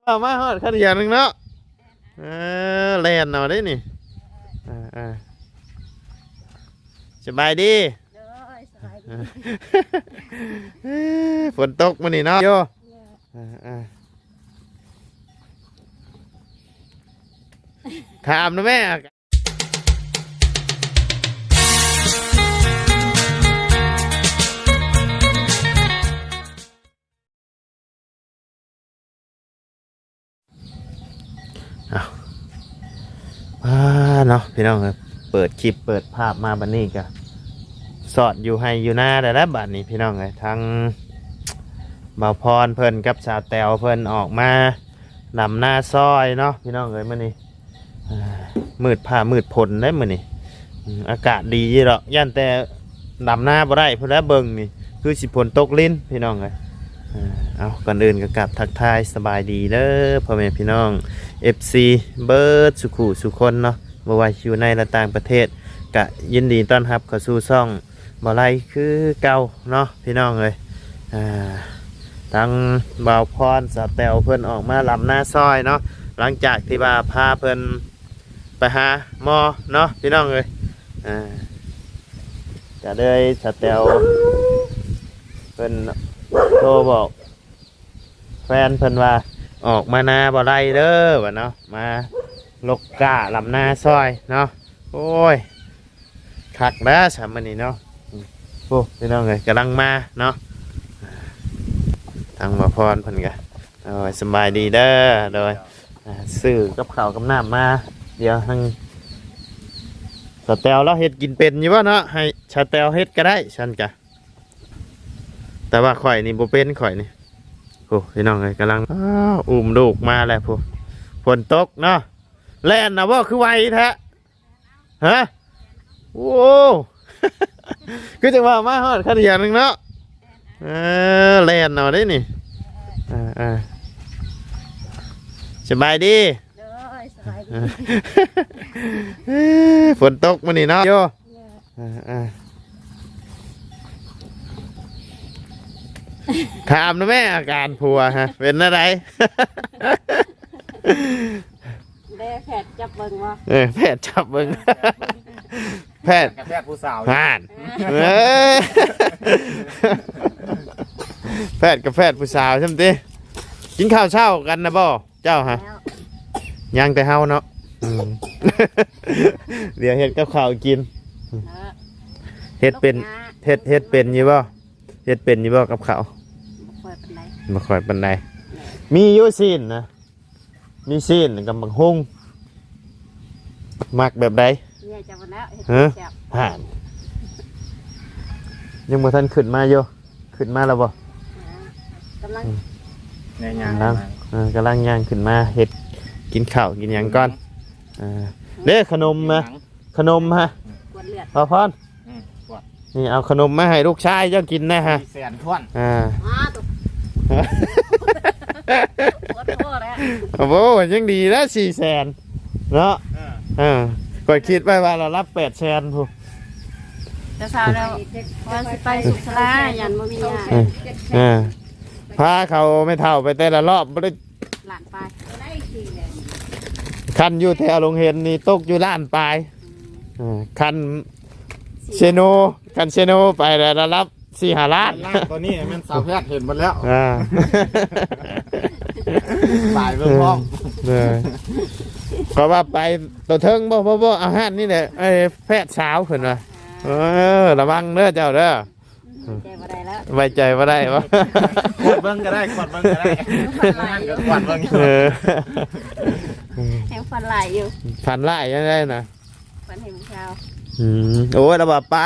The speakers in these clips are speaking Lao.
ເອົາມາຮອດຄັນຢ່າງໜຶ່ງເນາະ. ເອີ ແລ່ນເອົາເດ້ນີ້. ເອີ ເອີ ສະບາຍດີ. ໂດຍ ສະບາຍດີ. ເອີ ຝົນຕົກມື້ນີ້ເນາະ. ໂຍ ເອີ ເອີ ຖາມນະແມ່. ອ້າວ ອ່າ ເນາະ ພີ່ນ້ອງເອີຍ ເປີດຄລິບເປີດພາບມາບັດນີ້ກະຊອດຢູ່ໄຮ່ຢູ່ນາແລ້ວລະບັດນີ້ ພີ່ນ້ອງເອີຍ. ທາງບ່າວພອນເພິ່ນກັບສາວແຕວເພິ່ນອອກມາດຳນາຊອຍເນາະ ພີ່ນ້ອງເອີຍ ມື້ນີ້ ອ່າ ມືດຟ້າມືດຝົນເດ້ມື້ນີ້. ອືມ ອາກາດດີຢູ່ດອກ ຢ້ານແຕ່ດຳນາບໍ່ໄດ້ພຸ້ນແຫຼະ ເບິ່ງນີ້ຄືຊິຝົນຕົກລິນ ພີ່ນ້ອງເອີຍ. ເອົາ ກ່ອນອື່ນກໍກາບທັກທາຍສະບາຍດີເດີ ພໍ່ແມ່ພີ່ນ້ອງ ເອັຟຊີ ເບິດສູ່ຄູ່ສູ່ຄົນເນາະ ບໍ່ວ່າຢູ່ໃນ ແລະ ຕ່າງປະເທດ ກະຍິນດີຕ້ອນຮັບເຂົ້າສູ່ຊ່ອງ ບໍ່ໄລ່ຄືເກົ່າເນາະ ພີ່ນ້ອງເອີຍ. ອ່າ ທາງບ່າວພອນ ສາວແຕວເພິ່ນອອກມາດຳນາຊອຍເນາະ ຫຼັງຈາກທີ່ວ່າພາເພິ່ນໄປຫາໝໍເນາະ ພີ່ນ້ອງເອີຍ. ອ່າ ກະເລີຍສາວແຕວເພິ່ນໂທບອກ ແຟນເພິ່ນວ່າ ອອກມານາບໍ່ໄດ້ເດີວ່າເນາະ ມາລົກກ້າດຳນາຊອຍເນາະ. ໂອ້ຍ ຄັກແລ້ວຊະມື້ນີ້ເນາະ. ໂອ້ ພີ່ນ້ອງເອີຍ ກຳລັງມາເນາະ ທາງໝໍພອນເພິ່ນກະ ໂອ້ຍ ສະບາຍດີເດີ. ໂດຍ ອ່າ ຊື້ກັບເຂົ້າກັບນ້ຳມາ ດຽວທາງສາວແຕວລາວເຮັດກິນເປັນຢູ່ບໍ່ເນາະ ໃຫ້ສາວແຕວເຮັດກະໄດ້ຊັ້ນກະ. ແຕ່ວ່າຂ້ອຍນີ້ບໍ່ເປັນ ຂ້ອຍນີ້. ໂອ້ ພີ່ນ້ອງເອີຍ ກຳລັງ ອ້າວ ອຸ້ມລູກມາແລ້ວພຸ້ນ. ຝົນຕົກເນາະ ແລ່ນນະບໍ່ ຄືໄວແທ້ ຮະ? ໂອ້ ຄືຈັ່ງວ່າມາຮອດຄັນຢ່າງໜຶ່ງເນາະ. ເອີ ແລ່ນເອົາເດ້ນີ້. ເອີ ເອີ ສະບາຍດີ. ໂດຍ ສະບາຍດີ. ເອີ ຝົນຕົກມື້ນີ້ເນາະ ໂຍ. ເອີ ເອີ ຖາມນະແມ່ ອາການຜົວຮະ ເປັນແນວໃດ? ແລແພດຈັບເບິ່ງບໍ່? ເອີ ແພດຈັບເບິ່ງ ແພດ ກະແພດຜູ້ສາວ ຫັ້ນ ເອີ ແພດກະແພດຜູ້ສາວຊ້ຳຕິ. ກິນເຂົ້າເຊົ້າກັນນະບໍ່? ເຈົ້າຫະ ແລ້ວ ຍັງແຕ່ເຮົາເນາະ. ອືມ ດຽວເຮັດກັບເຂົ້າກິນ ເອີ ເຮັດເປັນ ເຮັດ ເຮັດເປັນຢູ່ບໍ່? ເຮັດເປັນຢູ່ບໍ່ກັບເຂົ້າ? ບໍ່ຄ່ອຍປານໃດ ບໍ່ຄ່ອຍປານໃດ. ແມ່ນ ມີຢູ່ຊີ້ນນະ ມີຊີ້ນກັບບັກຫຸ່ງ ມັກແບບໃດ? ເມຍເຈົ້າພຸ້ນແລ້ວເຮັດ ຮະ? ແຊບ ຫັ້ນ ຍັງບໍ່ທັນຂຶ້ນມາຢູ່. ຂຶ້ນມາແລ້ວບໍ່? ອ່າ ກຳລັງ ອືມ ຍ່າງໆ ກຳລັງ ມາ ເອີ ກຳລັງຍ່າງຂຶ້ນມາເຮັດ ກິນເຂົ້າກິນຫຍັງກ່ອນ. ອືມ ເອີ ເດ້ ຂະໜົມນະ ຂະໜົມຮະ ກວດເລືອດ ບ່າວພອນ. ອືມ ກວດ ນີ້ ເອົາຂະໜົມມາໃຫ້ລູກຊາຍເຈົ້າກິນນະຮະ ສີ່ແສນຖ້ວນ. ອ່າ ອ້າ ໂອ້ໂຫ ຍັງດີນະ ສີ່ແສນເນາະ. ເອີ ເອີ ຂ້ອຍຄິດໄວ້ວ່າລະດັບແປດແສນພຸ້ນ. ແຕ່ສາວແລ້ວວ່າຊິໄປສຸກສາລາ ຢ້ານບໍ່ມີງານ. ເອີ ເອີ ພາເຂົາແມ່ເຖົ້າໄປແຕ່ລະລອບບໍ່ໄດ້ ລ້ານປາຍ ຄັນຢູ່ແຖວໂຮງຮຽນນີ້ຕົກຢູ່ລ້ານປາຍ. ອືມ ເອີ ຄັນເຊໂນ ຄັນເຊໂນໄປແລ້ວລະດັບສີ່ຫ້າລ້ານ. ລ້ານ ໂຕນີ້ແມ່ນສາວແພດເຫັນໝົດແລ້ວ. ອ່າ ສາຍເບິ່ງພ້ອມ ເອີ ເອີ ກໍວ່າໄປໂຕເທິງບໍ່ ບໍ່ ບໍ່ ເອົາຮ້ານນີ້ແຫຼະ ໄອ້ແພດສາວເພິ່ນວ່າ. ອ່າ ເອີ ລະວັງເດີເຈົ້າເດີ. ອືມ ໃຈບໍ່ໄດ້ແລ້ວ ໄວ້ໃຈບໍ່ໄດ້ບໍ່? ກວດເບິ່ງກໍໄດ້ ກວດເບິ່ງກໍໄດ້ ກວດເບິ່ງ. ເອີ ແຮງຝັນຫຼາຍຢູ່ ຝັນຫຼາຍຈັ່ງໃດນະ? ຝັນເຫັນຜູ້ສາວ. ອືມ ໂອ້ຍ ລາວວ່າປະ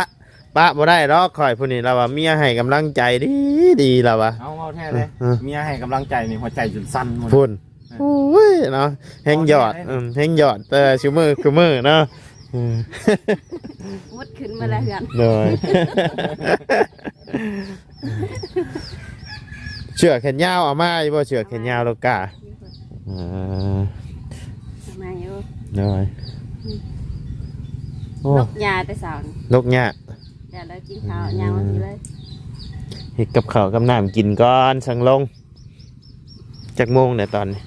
ປະບໍ່ໄດ້ດອກ ຂ້ອຍຜູ້ນີ້ ລາວວ່າເມຍໃຫ້ກຳລັງໃຈດີໆ ລາວວ່າ. ເອົາ ເວົ້າແທ້ເລີຍ ເອີ ເມຍໃຫ້ກຳລັງໃຈນີ້ ຫົວໃຈຈົນສັ່ນໝົດ ພຸ້ນ. ໂອ້ຍເນາະ ແຮງຢອດ ເອີ ແຮງຢອດແຕ່ຊຸມື້ ຊຸມື້ເນາະ. ອືມ ວຸດຂຶ້ນມາແລ້ວເຮືອນ ໂດຍ ເສື້ອແຂນຍາວເອົາມາຢູ່ບໍ່? ເສື້ອແຂນຍາວໂລກາ ເອີ ເອົາມາຢູ່ ໂດຍ. ອືມ ໂອ້ ລົກຫຍ້າແຕ່ເຊົ້ານີ້ ລົກຫຍ້າ ດຽວລາວກິນເຂົ້າ ອືມ ຍ່າງມາພີ້ເລີຍ ເຮັດກັບເຂົ້າກັບນ້ຳກິນກ່ອນ ຈັ່ງລົງ. ຈັກໂມງແລ້ວຕອນນີ້?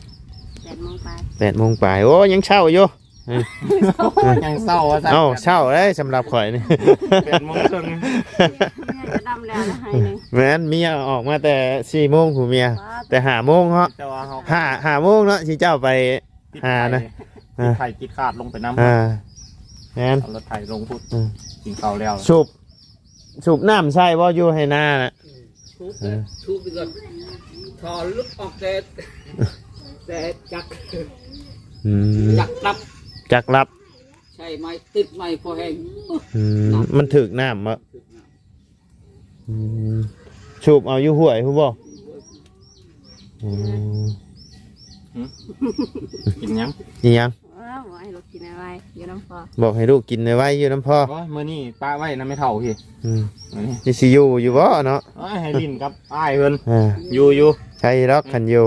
ໂມງປາຍ ແປດໂມງປາຍ. ໂອ້ ຍັງເຊົ້າຢູ່. ເອີ ຍັງເຊົ້າວ່າຊັ້ນ. ເອົ້າ ເຊົ້າເດ້ສຳລັບຂ້ອຍນີ້ ແປດໂມງເຄິ່ງ ເມຍຈະດຳແລ້ວນະ ໃຫ້ໜຶ່ງ. ແມ່ນ ເມຍອອກມາແຕ່ສີ່ໂມງພຸ້ນເມຍ. ວ້າວ ແຕ່ຫ້າໂມງເນາະ. ແຕ່ວ່າເຮົາ ຫ້າ ຫ້າໂມງເນາະ ຊິເຈົ້າໄປ ຕິດ ຫາ ໄຖ ນະ ຕິດ ອ່າ ໄຖ ຕິດຂາດລົງໄປນຳ. ອ່າ ແມ່ນ ເອົາລົດໄຖລົງພຸ້ນ. ອືມ ກິນເຂົ້າແລ້ວ ສູບ ສູບນ້ຳໃສ່ບໍ່ ຢູ່ໄຮ່ນານະ? ອືມ ສູບ ເອີ ສູບໄປກ່ອນ ທໍ່ຫຼຸດອອກແຕ່ ແຕ່ຈັກ ອືມ ຈັກດັບ ຈັກດັບ ໃຊ້ໄມ້ ຕິດໄມ້ພໍແຮງ. ອືມ ມັນຖືກນ້ຳບໍ່? ອືມ ສູບເອົາຢູ່ຫ້ວຍພຸ້ນບໍ່? ອືມ ຫຶ? ກິນຫຍັງ? ອີຫຍັງ? ເອີ ບອກໃຫ້ລູກກິນໄວໆ ຢູ່ນຳພໍ່ ບອກໃຫ້ລູກກິນໄວໆ ຢູ່ນຳພໍ່. ໂອ້ຍ ມື້ນີ້ປະໄວ້ນຳແມ່ເຖົ້າພີ້. ອືມ ມື້ນີ້ ຊິຢູ່ຢູ່ບໍ່ເນາະ? ໂອ້ຍ ໃຫ້ຫຼິ້ນກັບອ້າຍເພິ່ນ. ເອີ ຢູ່ໆ ໃຊ່ດອກ ອືມ ຄັນຢູ່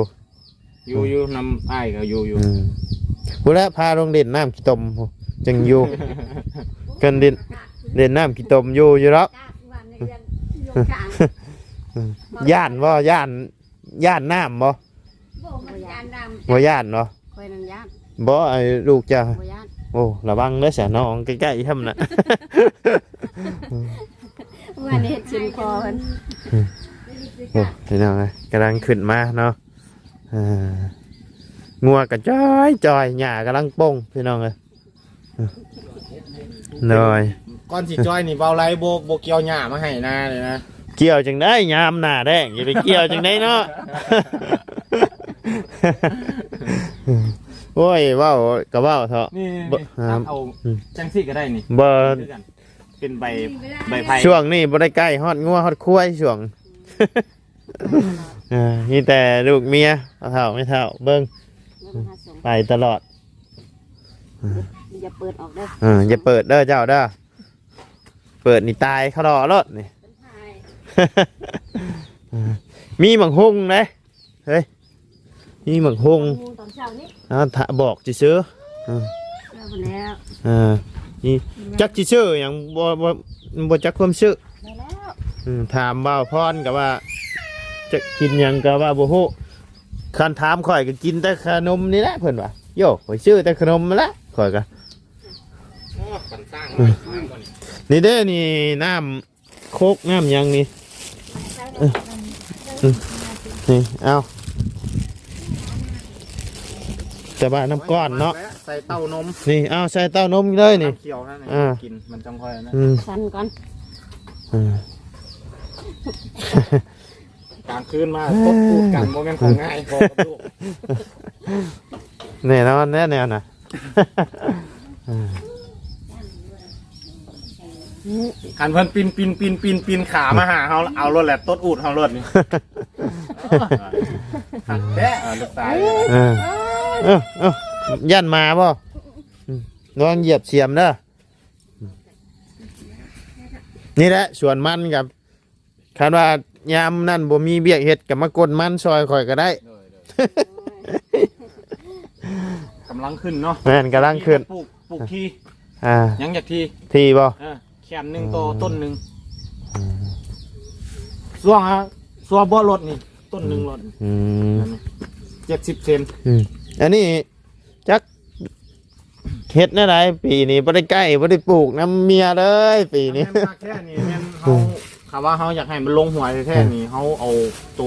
ຢູ່ ຢູ່ນຳອ້າຍກໍຢູ່ຢູ່. ອືມ ພຸ້ນແຫຼະ ພາລົງຫຼິ້ນນ້ຳຂີ້ຕົມພຸ້ນ ຈັ່ງຢູ່. ຄັນຫຼິ້ນ ຫຼິ້ນນ້ຳຂີ້ຕົມຢູ່ຢູ່ດອກ. ຢ້ານບໍ່? ຢ້ານ ຢ້ານນ້ຳບໍ່? ບໍ່ ບໍ່ຢ້ານນ້ຳ ບໍ່ຢ້ານບໍ່? ຂ້ອຍນັ້ນຢ້ານ ບໍ່ ໄອ້ລູກເຈົ້າ ບໍ່ຢ້ານ. ໂອ້ ລະວັງເດີສະ ນ້ອງໃກ້ໆ ຊ່ຳນະ. ເມື່ອວານນີ້ເຮັດຊິນຄໍເພິ່ນ. ໂອ້ ພີ່ນ້ອງເອີຍ ກຳລັງຂຶ້ນມາເນາະ. ເອີ ງົວກໍຈ່ອຍໆ ຫຍ້າກຳລັງປົ່ງ ພີ່ນ້ອງເອີຍ. ໂດຍ ກ່ອນຊິຈ່ອຍນີ້ ເບົາໄລບໍ່ ບໍ່ກ່ຽວຫຍ້າມາໃຫ້ນາເລີຍນະ. ກ່ຽວຈັ່ງໃດ ຍາມໜ້າແລ້ງ ຊິໄປກ່ຽວຈັ່ງໃດເນາະ. ໂອ້ຍ ເວົ້າກໍເວົ້າເຖາະ. ນີ້ ບໍ່ ນີ້ ຫາ ຕັດເອົາ ອືມ ຈັ່ງຊີ້ກໍໄດ້ນີ້ ບໍ່ ຄືກັນ ເປັນໃບ ໃບໄຜ່. ຊ່ວງນີ້ບໍ່ໄດ້ໃກ້ຮອດງົວຮອດຄວາຍ ຊ່ວງ ເອີ ມີແຕ່ລູກເມຍ ພໍ່ເຖົ້າແມ່ເຖົ້າເບິ່ງ ເບິ່ງຫາສົ່ງ ໄປຕະຫຼອດ. ເອີ ຢ່າເປີດອອກເດີ ເອີ ຢ່າເປີດເດີເຈົ້າເດີ ເປີດນີ້ຕາຍຄາລໍໂລດນີ້. ເອີ ມີໝາກຮຸ່ງເດ້ ເຮີ້ຍ ມີໝາກຮຸ່ງ ຕອນເຊົ້ານີ້ ອ້າວ ຖ້າບອກຊື່ໆ. ເອີ ເອົາແລ້ວ ເອີ ນີ້ ຈັກຊິຊື້ຫຍັງ ບໍ່ ບໍ່ ບໍ່ຈັກຄວາມຊື້. ໄດ້ແລ້ວ ອືມ ຖາມບ່າວພອນກໍວ່າ ຈະກິນຫຍັງກໍວ່າບໍ່ຮູ້. ຄັນຖາມຂ້ອຍກໍກິນແຕ່ຂະໜົມນີ້ແຫຼະ ເພິ່ນວ່າ. ໂຢ ຂ້ອຍຊື້ແຕ່ຂະໜົມຫັ້ນແຫຼະ ຂ້ອຍກໍ. ໂອ້ ຄັນສ້າງ ອືມ ນີ້ເດ້ ນີ້ນ້ຳ ໂຄກນ້ຳຫຍັງນີ້ ເອີ ນີ້ ເອົາ ແຕ່ວ່ານ້ຳກ້ອນເນາະ ໃສ່ເຕົ້ານົມ ນີ້ ເອົາ ໃສ່ເຕົ້ານົມເລີຍນີ້ ນ້ຳຂຽວຫັ້ນ ອ່າ ກິນມັນຈັ່ງຄ່ອຍນະ ອືມ ສັ່ນກ່ອນ ເອີ ກາງຄືນມາ ເອີ ຕົບຕູດກັນ ບໍ່ແມ່ນຂອງງ່າຍ ພໍກັບລູກ ແນ່ນອນແນ່ແນວນະ. ຄັນເພິ່ນປິ່ນ ປິ່ນ ປິ່ນ ປິ່ນ ປິ່ນຂາມາຫາເຮົາ ເອົາໂລດແຫຼະ ຕົດອູດເຮົາໂລດນີ້. ຄັກແທ້ ເອີ ລູກຊາຍ ເອີ ເອີ ເອີ ຢ້ານໝາບໍ່? ອືມ ລະວັງຢຽບສຽມເດີ. ນີ້ແຫຼະສວນມັນກັບ ຄັນວ່າຍາມນັ້ນບໍ່ມີວຽກເຮັດກໍມາກົນມັນຊ່ອຍຂ້ອຍກໍໄດ້. ໂດຍ ໂດຍ ກຳລັງຂຶ້ນເນາະ. ແມ່ນ ກຳລັງຂຶ້ນ ປູກ ປູກທີ່ ອ່າ ຍັງຢາກທີ່ ທີ່ບໍ່? ເອີ ແຄມໜຶ່ງຕໍ່ ອືມ ຕົ້ນໜຶ່ງ ອືມ ຊ່ວງອ່າ ຊົ່ວເບາະລົດນີ້ ຕົ້ນໜຶ່ງລົດ ອືມ ເຈັດສິບເຊັນ ອືມ ອັນນີ້ ຈັກເຮັດແນວໃດ ປີນີ້ບໍ່ໄດ້ໃກ້ ບໍ່ໄດ້ປູກນຳເມຍເລີຍປີນີ້. ຄັນແມ່ນຄັກແທ້ນີ້ແມ່ນເຮົາ ອືມ ຄັນວ່າເຮົາຢາກໃຫ້ມັນລົງຫົວແທ້ໆນີ້ ເຮົາເອົາໂຕ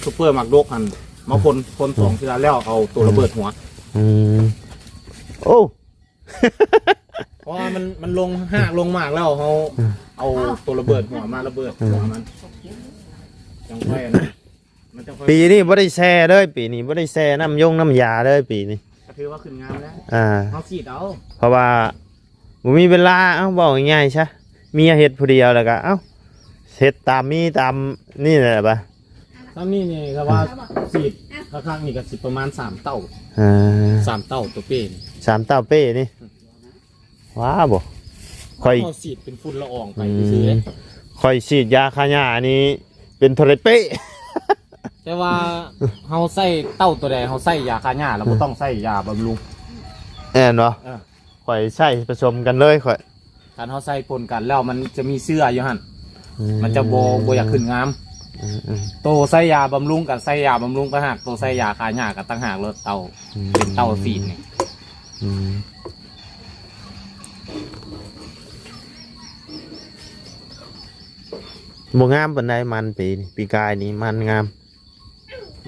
ຊຸບເປີໝາກດົກຫັ້ນມາພົ່ນ ພົ່ນສອງເທື່ອ ແລ້ວເອົາໂຕລະເບີດຫົວ. ອືມ ໂອ້ ເພາະວ່າມັນ ມັນລົງຮາກລົງໝາກແລ້ວ ເຮົາ ອືມ ເອົາໂຕລະເບີດຫົວມາລະເບີດ ອືມ ຫົວມັນ ຈັ່ງຄ່ອຍອັນນັ້ນ. ມັນຈະຄ່ອຍ ປີນີ້ບໍ່ໄດ້ແຊ່ເລີຍ ປີນີ້ບໍ່ໄດ້ແຊ່ນ້ຳຢົງນ້ຳຢາເລີຍປີນີ້ ກໍຖືວ່າຂຶ້ນງາມແລ້ວ ອ່າ ເຮົາສີດເອົາ ເພາະວ່າບໍ່ມີເວລາ. ເອົ້າ ເວົ້າງ່າຍໆຊະ ເມຍເຮັດຜູ້ດຽວ ແລ້ວກໍ ເອົ້າ ເຮັດຕາມມີຕາມນີ້ແຫຼະບະ. ຊ່ຳນີ້ນີ້ ຖ້າວ່າສີດຄັກໆນີ້ກໍຊິປະມານສາມເຕົ້າ ອ່າ ສາມເຕົ້າໂຕເປ້ນີ້ ສາມເຕົ້າເປ້ນີ້. ອືມ ວ້າບໍ່ ຂ້ອຍ ເຮົາສີດເປັນຝຸ່ນລະອອງໄປ ອືມ ຊື່ໆເດ້. ຂ້ອຍສີດຢາຂ້າຫຍ້ານີ້ເປັນເທົ່າໃດເປ້? ແຕ່ວ່າເຮົາໃຊ້ເຕົ້າໂຕໃດ ເຮົາໃຊ້ຢາຂ້າຫຍ້າ ແລ້ວບໍ່ ອືມ ຕ້ອງໃຊ້ຢາບຳລຸງ ແມ່ນບໍ່? ເອີ ຂ້ອຍໃຊ້ປະສົມກັນເລີຍຂ້ອຍ. ຄັນເຮົາໃສ່ປົນກັນແລ້ວ ມັນຈະມີເຊື້ອຢູ່ຫັ້ນ ອືມ ມັນຈະບໍ່ ບໍ່ຢາກຂຶ້ນງາມ. ອືມໆ ໂຕໃສ່ຢາບຳລຸງກໍໃສ່ຢາບຳລຸງຕ່າງຫາກ ໂຕໃສ່ຢາຂ້າຫຍ້າກໍຕ່າງຫາກ ແລ້ວເຕົ້າ ອືມ ເປັນເຕົ້າຊີ້ນນີ້ ອືມ ບໍ່ງາມປານໃດມັນປີນີ້ ປີກາຍນີ້ມັນງາມ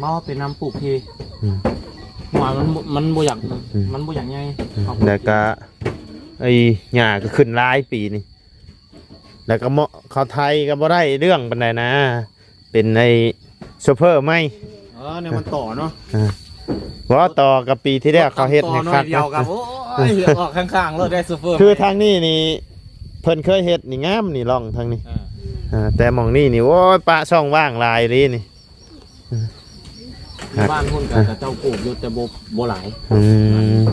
ມາເປັນນຳປູກທີ່ ອືມ ຫົວມັນບໍ່ ມັນບໍ່ຢາກ ອືມ ມັນບໍ່ຢາກໃຫຍ່ ອືມ ເຂົາ ແລ້ວກະໄອ້ຫຍ້າກໍຂຶ້ນຫຼາຍປີນີ້ ແລ້ວກໍເໝາະ ເຂົາໄຖກໍບໍ່ໄດ້ເລື່ອງປານໃດນະ ເປັນໄອ້ໂຊເຟີໃໝ່ ເອີ ແນວມັນຕໍ່ເນາະ ເອີ ບໍ່ຕໍ່ກັບປີທີ່ແລ້ວເຂົາເຮັດໃຫ້ຄັກ ຕໍ່ໜ້ອຍດຽວກັບ ໂອ້ຍ ອອກຂ້າງໆໂລດໄດ້ໂຊເຟີ ຄືທາງນີ້ນີ້ ເພິ່ນເຄີຍເຮັດນີ້ງາມນີ້ ຮ່ອງທາງນີ້ ເອີ ເອີ ແຕ່ໝ່ອງນີ້ນີ້ ໂອ້ຍ ປະຊ່ອງວ່າງຫຼາຍເລີຍນີ້. ຢູ່ບ້ານພຸ້ນກໍເຂົາເຈົ້າປູກຢູ່ ແຕ່ບໍ່ ບໍ່ຫຼາຍ ອືມ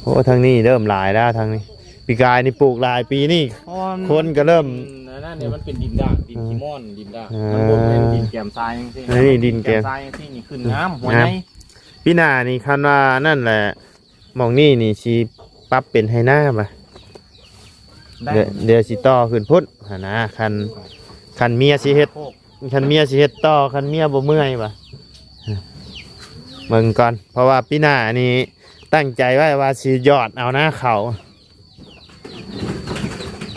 ໂອ້ ທາງນີ້ເລີ່ມຫຼາຍແລ້ວ ທາງນີ້ ປີກາຍນີ້ປູກຫຼາຍ ປີນີ້ ເພາະວ່າ ຄົນກໍເລີ່ມ ອືມ ອັນນັ້ນນີ້ມັນເປັນດິນດາກ ດິນ ອືມ ຂີ້ມ່ອນ ດິນດາກ ເອີ ມັນບໍ່ແມ່ນດິນແກມຊາຍຈັ່ງຊີ້ ອັນນີ້ດິນແກມ ແກມຊາຍຈັ່ງຊີ້ນີ້ຂຶ້ນງາມ ອືມ ຫົວໃຫຍ່ ງາມ ປີໜ້ານີ້ຄັນວ່ານັ້ນແຫຼະ ໝ່ອງນີ້ນີ້ຊິປັບເປັນໄຮ່ນາບະ ໄດ້ ດຽວ ດຽວຊິຕໍ່ຂຶ້ນພຸ້ນຫັ້ນນະ ຄັນ ຄັນເມຍຊິເຮັດ ໂອ້ ຄັນເມຍຊິເຮັດຕໍ່ ຄັນເມຍບໍ່ເມື່ອຍຫວາ ເບິ່ງກ່ອນ ເພາະວ່າປີໜ້ານີ້ຕັ້ງໃຈໄວ້ວ່າຊິຢອດເອົານາເຂົ້າ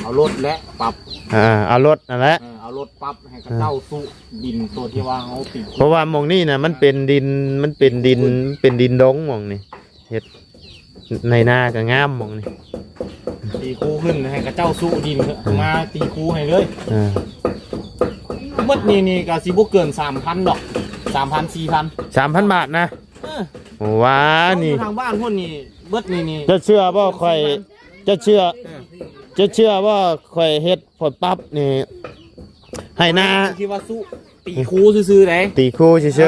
ເອົາລົດແຫຼະປັບ ເອີ ເອົາລົດນັ້ນແຫຼະ ເອີ ເອົາລົດປັບໃຫ້ເຂົາເຈົ້າ ເອີ ຊຸດິນໂຕທີ່ວ່າເຮົາຕີ ເພາະວ່າໝ່ອງນີ້ນະ ມັນເປັນດິນ ມັນເປັນດິນ ເປັນດິນດົງໝ່ອງນີ້ ເຮັດໃນນາກໍງາມໝ່ອງນີ້ ຕີຄູຂຶ້ນໃຫ້ເຂົາເຈົ້າຊຸດິນ ເອີ ມາຕີຄູໃຫ້ເລີຍ ເອີ ໝົດນີ້ນີ້ກໍຊິບໍ່ເກີນສາມພັນດອກ ສາມພັນ ສີ່ພັນ ສາມພັນບາດນະ ເອີ ໂອ້ ວ່ານີ້ ຢູ່ທາງບ້ານພຸ້ນນີ້ ເບິດນີ້ນີ້ ເຈົ້າເຊື່ອບໍ່ ຂ້ອຍ ເຈົ້າເຊື່ອ ເອີ ເຈົ້າເຊື່ອບໍ່ ຂ້ອຍເຮັດ ຂ້ອຍປັບນີ້ ໄຮ່ນາ ທີ່ວ່າຊຸ ຕີຄູຊື່ໆເດ້ ຕີຄູຊື່ໆ ເອີ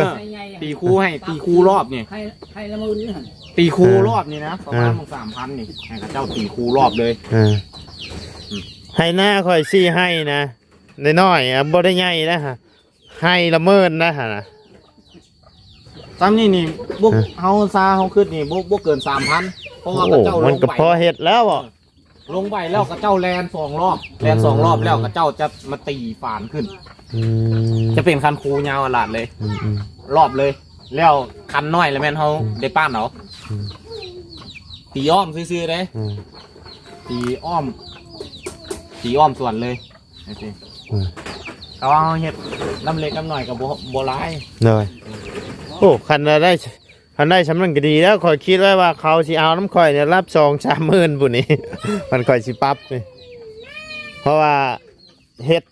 ຕີຄູໃຫ້ ຕີຄູລອບນີ້ ໃຫ້ ໃຫ້ລະໝື່ນຫັ້ນ ຕີຄູ ເອີ ລອບນີ້ນະ ປະມານ ເອີ ສາມພັນນີ້ ໃຫ້ເຂົາເຈົ້າຕີຄູລອບເລີຍ ເອີ ອືມ ໄຮ່ນາຂ້ອຍສີ່ໄຮ່ນະ ນ້ອຍໆ ອະ ບໍ່ໄດ້ໃຫຍ່ນະ ໄຮ່ລະໝື່ນນະຫັ້ນນະ ຊ່ຳນີ້ນີ້ ພວກ ເອີ ເຮົາຊາເຮົາຄຶດນີ້ ບໍ່ ບໍ່ເກີນສາມພັນ ເພາະວ່າ ໂອ້ ເຂົາເຈົ້າ ມັນກໍພໍເຮັດແລ້ວ ເອີ ລົງໄປແລ້ວເຂົາເຈົ້າແລ່ນສອງລອບ ແລ່ນສອງລອບແລ້ວເຂົາເຈົ້າຈະມາຕີຝານຂຶ້ນ ອືມ ຈະເປັນຄັນຄູຍາວອາລາດເລີຍ ອືມໆ ລອບເລີຍ ແລ້ວຄັນນ້ອຍລະແມ່ນເຮົາ ອືມ ໄດ້ປ້ານເອົາ ອືມ ຕີອ້ອມຊື່ໆເດ້ ອືມ ຕີອ້ອມ ຕີອ້ອມສວນເລີຍ ຈັ່ງຊີ້ ອືມ ແຕ່ວ່າເຮົາເຮັດລຳເລັກລຳໜ້ອຍກໍບໍ່ ບໍ່ຫຼາຍ ໂດຍ ໂອ້ ຄັນວ່າໄດ້ ຄັນໄດ້ຊ່ຳນັ້ນກໍດີແລ້ວ ຂ້ອຍຄິດໄວ້ວ່າເຂົາຊິເອົານຳຂ້ອຍນີ້ລະສອງສາມໝື່ນພຸ້ນນີ້ ມັນຂ້ອຍຊິປັບນີ້ ເພາະວ່າເຮັດ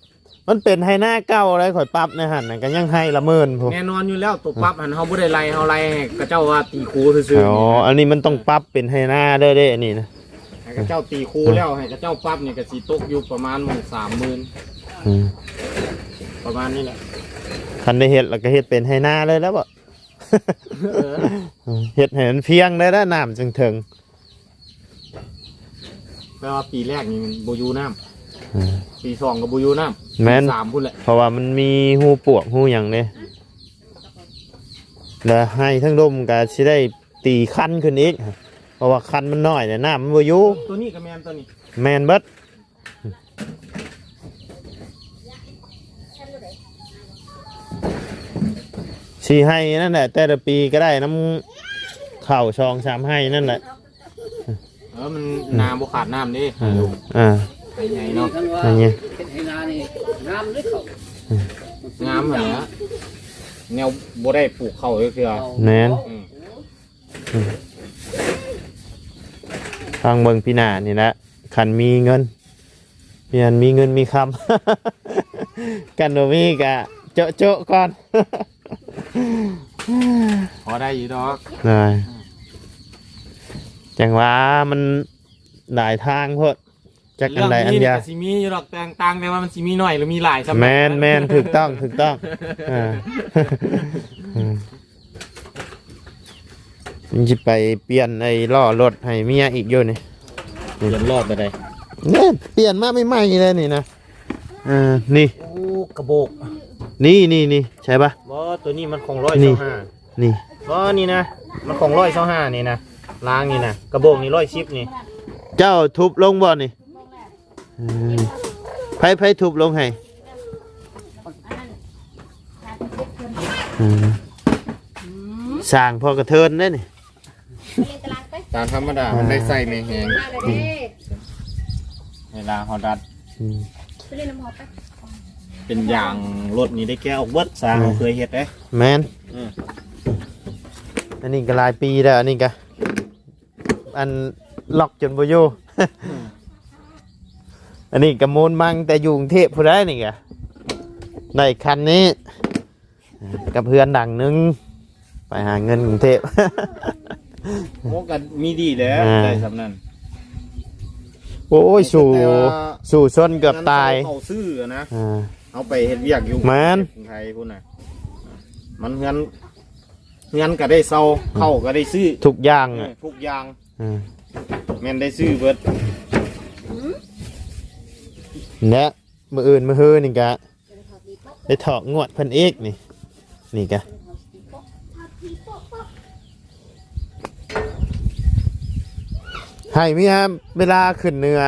ມັນເປັນໄຮ່ນາເກົ່າເລີຍ ຂ້ອຍປັບໃນຫັ້ນນະ ກໍຍັງໄຮ່ລະໝື່ນພຸ້ນ ແນ່ນອນຢູ່ແລ້ວ ໂຕປັບຫັ້ນເຮົາບໍ່ໄດ້ໄລ່ ເຮົາໄລ່ໃຫ້ເຂົາເຈົ້າວ່າຕີຄູຊື່ໆ ອໍ ນີ້ນະ ອັນນີ້ມັນຕ້ອງປັບເປັນໄຮ່ນາເດີ ເດ້ ອັນນີ້ນະ ໃຫ້ເຂົາເຈົ້າຕີຄູແລ້ວ ໃຫ້ເຂົາເຈົ້າປັບນີ້ກໍຊິຕົກຢູ່ປະມານໝ່ອງສາມໝື່ນ ອືມ ປະມານນີ້ແຫຼະ ຄັນໄດ້ເຮັດແລ້ວກໍເຮັດເປັນໄຮ່ນາເລີຍແລ້ວບໍ ເອີ ເຮັດໃຫ້ມັນພຽງໄດ້ແລ້ວ ນ້ຳຈຶ່ງເຖິງ ແປວ່າປີແລກນີ້ມັນບໍ່ຢູ່ນ້ຳ ເອີ ປີສອງກໍບໍ່ຢູ່ນ້ຳ ແມ່ນ ປີສາມພຸ້ນແຫຼະ ເພາະວ່າມັນມີຮູປວກຮູຫຍັງເດ້ ແລ້ວໄຮ່ທັງດົມກໍຊິໄດ້ຕີຄັນຂຶ້ນອີກ ເພາະວ່າຄັນມັນນ້ອຍແລ້ວນ້ຳມັນບໍ່ຢູ່ ໂຕນີ້ກໍແມ່ນ ໂຕນີ້ ແມ່ນເບິດ ສີ່ໄຮ່ນັ້ນແຫຼະ ແຕ່ລະປີກໍໄດ້ນຳເຂົ້າສອງສາມໄຮ່ນັ້ນແຫຼະ ເອີ ມັນນາບໍ່ຂາດນ້ຳເດ້ ເອີ ອ່າ ໄຮ່ໃຫຍ່ເນາະ ໄຮ່ໃຫຍ່ ເຮັດໄຮ່ນານີ້ງາມເດ້ເຂົ້າ ອືມ ງາມຫັ້ນແຫຼະ ແນວບໍ່ໄດ້ປູກເຂົ້າຈັກເທື່ອ ແມ່ນ ອືມ ອືມ ຟັງເບິ່ງປີໜ້ານີ້ແຫຼະ ຄັນມີເງິນ ມີອັນມີເງິນມີຄຳ ຄັນບໍ່ມີກະໂຈະໆກ່ອນ ພໍໄດ້ຢູ່ດອກ ຈັ່ງວ່າມັນຫຼາຍທາງໂພດ ຈັກອັນໃດອັນຢາ ເລື່ອງມີນີ້ກໍຊິມີຢູ່ດອກ ແຕ່ຕ່າງແຕ່ວ່າມັນຊິມີໜ້ອຍຫຼືມີຫຼາຍຊ່ຳໃດ ແມ່ນໆ ຖືກຕ້ອງ ຖືກຕ້ອງ ເອີ ອືມ ຍັງຊິໄປປ່ຽນໄອ້ລໍ້ລົດໃຫ້ເມຍອີກຢູ່ນີ້ ປ່ຽນລໍ້ໄປໃດ ເອີ ປ່ຽນມາໃໝ່ໆເລີຍນີ້ນະ ເອີ ນີ້ ໂອ້ ກະໂບກ ນີ້ໆໆ ໃຊ່ປະ ບໍ່ ໂຕນີ້ມັນຂອງຮ້ອຍຊາວຫ້າ ນີ້ ບໍ່ ນີ້ນະ ມັນຂອງຮ້ອຍຊາວຫ້ານີ້ນະ ລາງນີ້ນະ ກະໂບກນີ້ຮ້ອຍສິບນີ້ ເຈົ້າທຸບລົງບໍ່ນີ້? ເອີ ໃຜ ໃຜທຸບລົງໃຫ້? ອັນນັ້ນ ອືມ ສ້າງພໍກະເທີນເດ້ນີ້. ຕາມທຳມະດາມັນໄດ້ໃສ່ແມ່ແຮງ ເວລາເຮົາດັດ ອືມ ເປັນຢາງລົດນີ້ໄດ້ແກະອອກເບິດ ສ້າງ ເອີ ເຮົາເຄີຍເຮັດເດ້. ແມ່ນ ເອີ ອັນນີ້ກໍຫຼາຍປີແລ້ວ ອັນນີ້ກໍ ອັນລັອກຈົນບໍ່ຢູ່ ອັນນີ້ກະໂມນມັງແຕ່ຢູ່ກຸງເທບພຸ້ນໃດ໋ນີ້ກະ ໄດ້ຄັນນີ້ກັບເຮືອນຫຼັງໜຶ່ງ ໄປຫາເງິນກຸງເທບ. ໂອ້ ກະມີດີແລ້ວ ອ່າ ໄດ້ສ່ຳນັ້ນ. ໂອ້ຍ ສູ້ ສູ້ຊົນເກືອບຕາຍ ເຂົາຊື້ນະ ອ່າ ເຮົາໄປເຮັດວຽກຢູ່ ແມ່ນ ກຸງໄທພຸ້ນນະ ມັນເຮືອນ ເຮືອນກະໄດ້ເຊົ່າ ເຂົ້າກະໄດ້ຊື້ ທຸກຢ່າງ ເອີ ທຸກຢ່າງ ເອີ ແມ່ນໄດ້ຊື້ເບິດ ແລະ ມື້ອື່ນມື້ຮືນີ້ກະໄດ້ຖອກງວດເພິ່ນອີກນີ້ ນີ້ກະ ໃຫ້ເມຍເວລາຂຶ້ນເໜືອ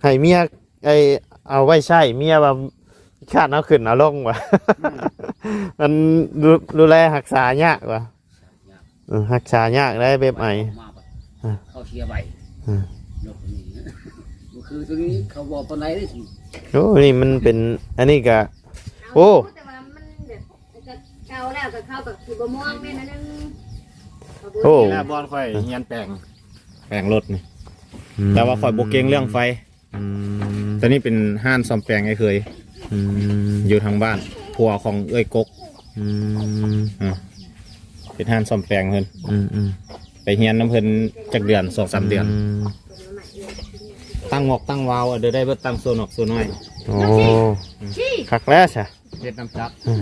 ໃຫ້ເມຍ ໄອ້ ເອົາໄວ້ໃຊ້ເມຍວ່າ ຄ້ານເອົາຂຶ້ນເອົາລົງວ່າ ອືມ ມັນດູ ດູແລຮັກສາຍາກວ່າ ເອີ ຮັກສາຍາກໄດ໋ ແບບໄອ ມາບັດ ອ່າ ເຂົາເສຍໃບ ອ່າ ລົດນີ້ ບໍ່ຄືໂຕນີ້ເຂົາບໍ່ປານໃດເດ້. ໂອ້ ນີ້ມັນເປັນ ອັນນີ້ກະ ໂອ້ ແຕ່ວ່າມັນແບບ ເກົ່າແລ້ວກໍເຂົາກໍຊິບໍ່ມອງແມ່ນອັນນັ້ນ. ໂອ້ ແລ້ວບ່ອນຂ້ອຍຮຽນແປງ ແປງລົດນີ້ ອືມ ແຕ່ວ່າຂ້ອຍບໍ່ເກັ່ງເລື່ອງໄຟ ອືມ ຕອນນີ້ເປັນຮ້ານສ້ອມແປງອ້າຍເຂີຍ ອືມ ຢູ່ທາງບ້ານ ຜົວຂອງເອື້ອຍກົກ ອືມ ອ່າ ເປັນຮ້ານສ້ອມແປງເພິ່ນ ອືມໆ ໄປຮຽນນຳເພິ່ນຈັກເດືອນ ສອງສາມເດືອນ ອືມ ຕັ້ງຫວອກຕັ້ງວາວ ເດີ ໄດ້ເບິດ ຕັ້ງໂຊນອກໂຊນ້ອຍ. ໂອ້ ອືມ ຄັກແລ້ວຊະ ເຮັດນ້ຳຈັກ ອືມ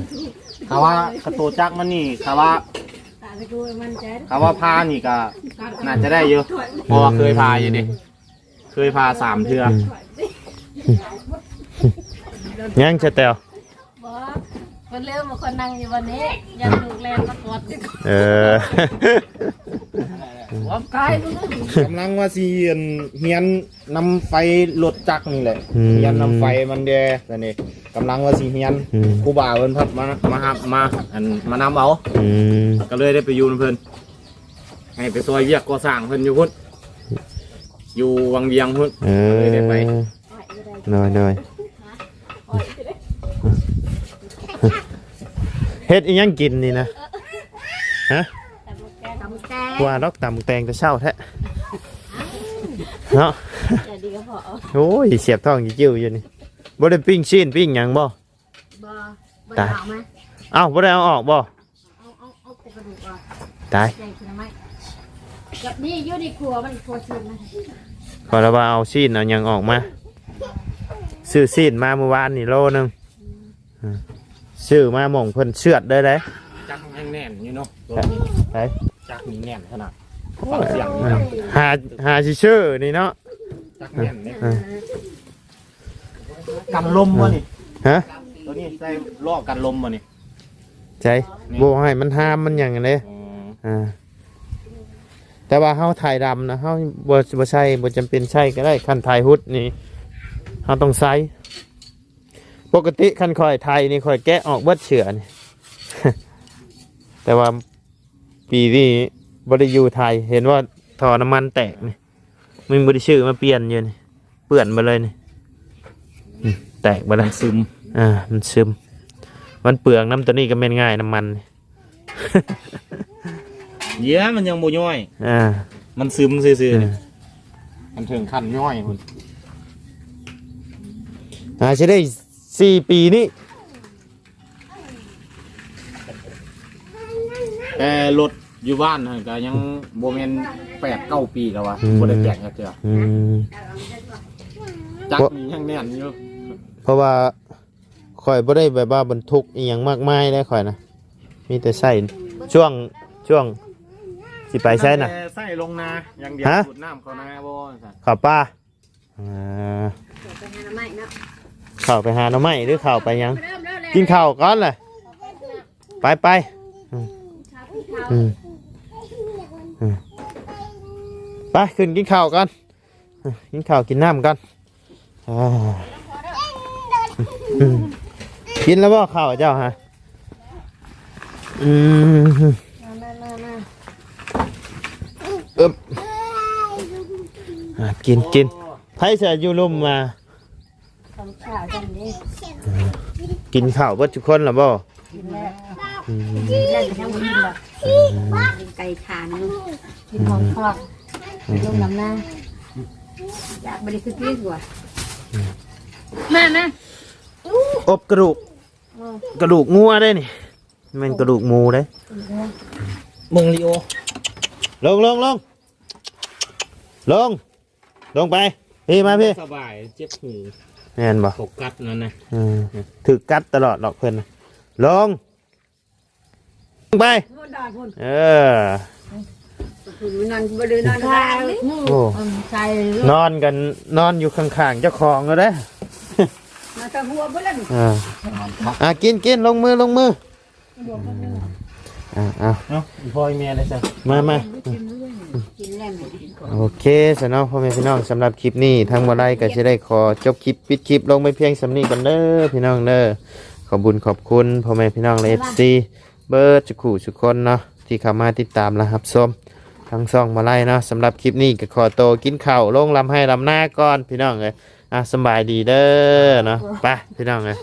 ຖ້າວ່າກະໂຕຈັກມັນນີ້ ຖ້າວ່າ ຖ້າວ່າພານີ້ກະໜ້າຈະໄດ້ຢູ່ ເພາະວ່າເຄີຍພາຢູ່ເດ້ ເຄີຍພາສາມເທື່ອ ອືມ ຍັງຊະແຕວ ບໍ່ ເພິ່ນລືມວ່າຄົນນັ່ງຢູ່ບ່ອນນີ້ ຢ້ານລູກແລ່ນມາກອດ. ເອີ ຄວາມກາຍ ກຳລັງວ່າຊິຮຽນນຳໄຟລົດຈັກນີ້ແຫຼະ ອືມ ຮຽນນຳໄຟມັນແດ່ ຕອນນີ້ກຳລັງວ່າຊິຮຽນ ອືມ ຄູບາເພິ່ນພັດມາ ມາຮັບ ມາ ອັນ ມານຳເອົາ ອືມ ກໍເລີຍໄດ້ໄປຢູ່ນຳເພິ່ນ ໃຫ້ໄປຊ່ອຍວຽກກໍ່ສ້າງເພິ່ນຢູ່ພຸ້ນ ຢູ່ວັງວຽງພຸ້ນ ເອີ ກໍເລີຍໄດ້ໄປ ໂດຍໆ ເຮັດອີ່ຫຍັງກິນນີ້ນະ? ຮະ? ຕຳແຕງ ວ່າດອກຕຳແຕງແຕ່ເຊົ້າແທ້ ເນາະ. ໂອ້ຍ ສຽບທ້ອງຈິ້ວໆຢູ່ນີ້. ບໍ່ໄດ້ປີ້ງຊີ້ນປີ້ງຫຍັງບໍ່? ບໍ່ ບໍ່ໄດ້ເອົາມາ. ອ້າວ ບໍ່ໄດ້ເອົາອອກບໍ່? ເອົາ ເອົາ ເອົາແຕ່ກະດູກອອກ. ຕາຍ ແກງກິນໜໍ່ໄມ້. ກັບນີ້ຢູ່ໃນຄົວ ມັນຄົວຊີ້ນນະ. ຂ້ອຍລະວ່າເອົາຊີ້ນເອົາຫຍັງອອກມາ. ຊື້ຊີ້ນມາມື້ວານນີ້ໂລໜຶ່ງ. ອືມ ຊື້ມາໝ່ອງເພິ່ນເຊືອດໄດ້ເດ້. ຈັກຍັງແໜ້ນຢູ່ເນາະ. ໃສ? ຈັກນີ້ແໜ້ນຂະໜາດ. ໂອ້ຍ ຟັງສຽງນີ້ເນາະ. ຫາ ຫາຊິຊື້ນີ້ເນາະ. ຈັກແໜ້ນນີ້. ເອີ ກັນລົມບໍ່ນີ້? ຮະ? ໂຕນີ້ໃສ່ລໍ້ກັນລົມບໍ່ນີ້? ໃສ່ ນີ້ ບໍ່ໃຫ້ມັນຫາມມັນຫຍັງເດ້. ອໍ ອ່າ ແຕ່ວ່າເຮົາໄຖດຳນະ ເຮົາບໍ່ ບໍ່ໃສ່ ບໍ່ຈຳເປັນໃສ່ກໍໄດ້. ຄັນໄຖຮຸດນີ້ ເຮົາຕ້ອງໃສ່. ປົກກະຕິຄັນຂ້ອຍໄຖນີ້ ຂ້ອຍແກະອອກເບິດເສື້ອນີ້ ແຕ່ວ່າ ປີນີ້ບໍ່ໄດ້ຢູ່ໄທ ເຫັນວ່າທໍ່ນ້ຳມັນແຕກນີ້ ມັນບໍ່ໄດ້ຊື້ມາປ່ຽນຢູ່ນີ້ ເປື້ອນເບິດເລີຍນີ້. ອືມ ແຕກເບິດແລ້ວ ມັນຊຶມ. ອ່າ ມັນຊຶມ ມັນເປືອງນຳ. ໂຕນີ້ກໍແມ່ນງ່າຍ ນ້ຳມັນນີ້. ເຢຍ ມັນຍັງບໍ່ຍ້ອຍ. ອ່າ ມັນຊຶມຊື່ໆ ນີ້. ອ່າ ມັນເຖິງຂັ້ນຍ້ອຍພຸ້ນ. ອາດຊິໄດ້ສີ່ປີນີ້. ແຕ່ລົດຢູ່ບ້ານຫັ້ນກະຍັງບໍ່ແມ່ນແປດເກົ້າປີແລ້ວວະ. ອືມ ບໍ່ໄດ້ແປງຈັກເທື່ອ. ອືມ ຈັກນີ້ຍັງແໜ້ນຢູ່. ເພາະວ່າຂ້ອຍບໍ່ໄດ້ແບບວ່າບັນທຸກອີ່ຫຍັງມາກມາຍເດ້ຂ້ອຍນະ. ມີແຕ່ໃຊ້ຊ່ວງ ຊ່ວງຊິໄປໃສນະ? ແຕ່ໃຊ້ລົງນາຢ່າງດຽວ. ຫະ? ສູບນ້ຳເຂົ້ານາບໍ່? ເຂົ້າປ່າ. ອ່າ ເຂົ້າໄປຫາໜໍ່ໄມ້ເນາະ. ເຂົ້າໄປຫາໜໍ່ໄມ້ ຫຼືເຂົ້າໄປຫຍັງ? ເລີ່ມແລ້ວແຫຼະ ກິນເຂົ້າກ່ອນແຫຼະ. ໄປ ໄປ. ອືມ ອືມ ອືມ ໄປ ຂຶ້ນກິນເຂົ້າກ່ອນ. ອືມ ກິນເຂົ້າກິນນ້ຳກ່ອນ. ອ່າ ອືມ ກິນແລ້ວບໍ່ເຂົ້າເຈົ້າຮະ? อืม มา มา มา มา อึบ อ่ะ กิน กิน ไผซะอยู่ลุ่มมา ข้าวเช้าจังเด้ กินข้าวเบิดทุกคนแล้วบ่ กินแล้ว อืม กินแล้วยังบ่อิ่มดอก กินไก่ทานอยู่ กินของทอด อืม ลงน้ำหน้า อยากบ่ได้คือกินกว่า มา มา อบกระดูก เออ กระดูกงัวได้นี่ แม่นกระดูกหมูเด้ เบิ่งลีโอ ลง ลง ลง ลง ลงไป พี่ มาพี่ สบาย เจ็บหู แม่นบ่ เขากัดนั่นนะ อืม ถืกกัดตลอดดอกเพิ่นน่ะ ลง ลงไป โน่นด่าพุ่น เออ พุ่นมันนอนบ่ได้นอนบ้านนี่ โอ้ ใส่ นอนกัน นอนอยู่ข้างๆเจ้าของแล้วเด้อ มาตะหัวบ่ล่ะนี่ อ่า อ่ะ กิน กิน ลงมือ ลงมือ อ่า เอา เนาะ อีพ่ออีแม่ได้ซะ มา มา กินแล้ว โอเคซะเนาะ พ่อแม่พี่น้อง สำหรับคลิปนี้ ทางบ่าวไลก็สิได้ขอจบคลิป ปิดคลิปลงไปเพียงส่ำนี้ก่อนเด้อ พี่น้องเด้อ ขอบบุญขอบคุณพ่อแม่พี่น้อง และ เอฟซี เบิดสุขุสุคนเนาะ ที่เข้ามาติดตามและรับชมทางช่องบ่าวไลเนาะ สำหรับคลิปนี้ก็ขอตัวกินข้าวลงลำไฮ่ลำนาก่อน พี่น้องเอ้ย อ่ะ สำบายดีเด้อเนาะ ไป พี่น้องเอ้ย